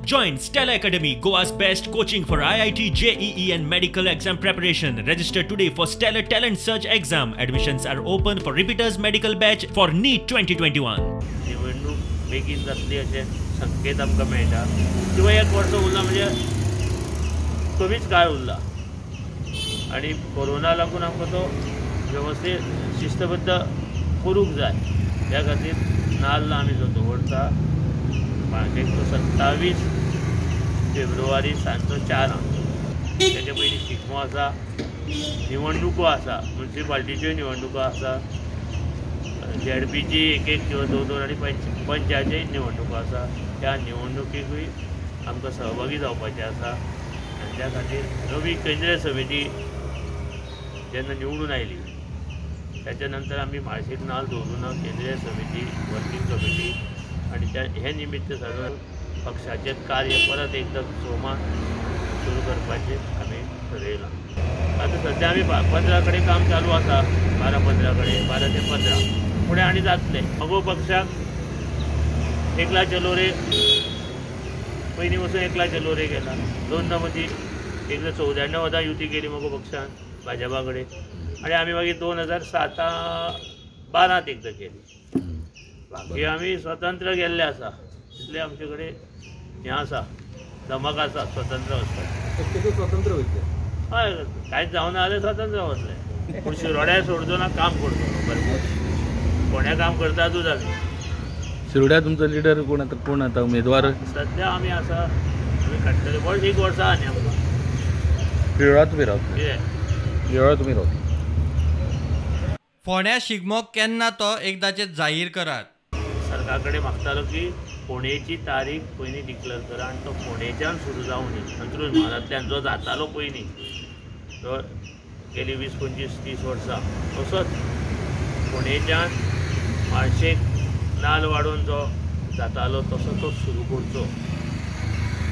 Join Stella Academy, Goa's best coaching for IIT, JEE and medical exam preparation. Register today for Stellar Talent Search exam. Admissions are open for repeaters medical batch for NEET 2021. निवडणूक बेगीन जातली अशें संकेत आमकां मेळटा किंवा एक वर्स उरला म्हणजे कमीच काळ उरला आनी कोरोना लागून आमकां तो वेवस्थीत शिस्तबद्ध करूंक जाय. त्या खातीर नाल्ल आमी जो दवरता मागीर तो 27 फेब्रुवारी सांजचो 4 तेजे पयलीं शिगमो आसा, निवडणुको आसा, मुन्सिपाल्टीच्यो निवडणुको आसा, झेडपीची एक एक किंवा दोन दोन आनी पंचायतीय निवडणुको आसा. त्या निवडणुकेकूय आमकां सहभागी जावपाचें आसा आनी त्या खातीर नवी केंद्रीय समिती जेन्ना निवडून आयली त्याच्या नंतर आमी म्हाळशेक नाल्ल दवरूं ना. केंद्रीय समिती, वर्किंग कमिटी आनी त्या हे निमित्त साधून पक्षाचें कार्य परत एकदां जोमान सुरू करपाचें आमी ठरयलां. आतां सद्या आमी 15 कडेन काम चालू आसा, 12-15 कडेन, 12 ते 15 फुडें आनी जातलें. मगो पक्षाक एकला चलो रे पयलीं वचून एकला चलो रे गेला, दोनदां मदीं एकदां 94 वदां युती केली मगो पक्षान भाजपा कडेन आनी आमी मागीर 2007-12 एकदां केली. बाकी आमी स्वतंत्र गेल्ले आसा, तितले आमचे कडेन हें आसा, धमक आसा स्वतंत्र वचपाचें. स्वतंत्र वयतले? हय, कांयच जावना जाल्यार स्वतंत्र वतले, पूण शिरोड्या सोडचो ना, काम करतलो भरपूर. फोंड्या काम करतातूच आमी. शिरोड्या तुमचो लिडर कोण आतां, कोण आतां उमेदवार? सद्या आमी आसा, आमी काडटले वर्स एक वर्सा आनी आमकां. प्रियोळा तुमी रावतले? कितें? प्रियोळा तुमी रावतले? फोंड्या शिगमो केन्ना तो एकदाचें जाहीर करात. सरकार कडेन मागतालो की फोंडेची तारीख पयलीं डिक्लेअर करा आनी तो फोंडेच्यान सुरू जावनी, अंत्रुज म्हालांतल्यान जो जातालो पयलीं तो गेली 20, 25, 30 वर्सां तसोच फोंडेच्यान म्हाळशेक नाल्ल वाडोवन जो जातालो तसो तो सुरू करचो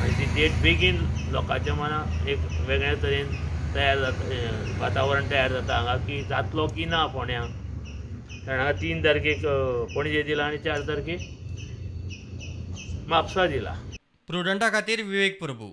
आनी ती डेट बेगीन लोकांच्या मनाक एक वेगळे तरेन तयार जाता, वातावरण तयार जाता हांगा की जातलो की ना फोंड्यां. कारण हांगा 3 तारखेक पणजे दिला आनी 4 तारखेक म्हापसा दिला. प्रुडंटा खातीर विवेक प्रभू.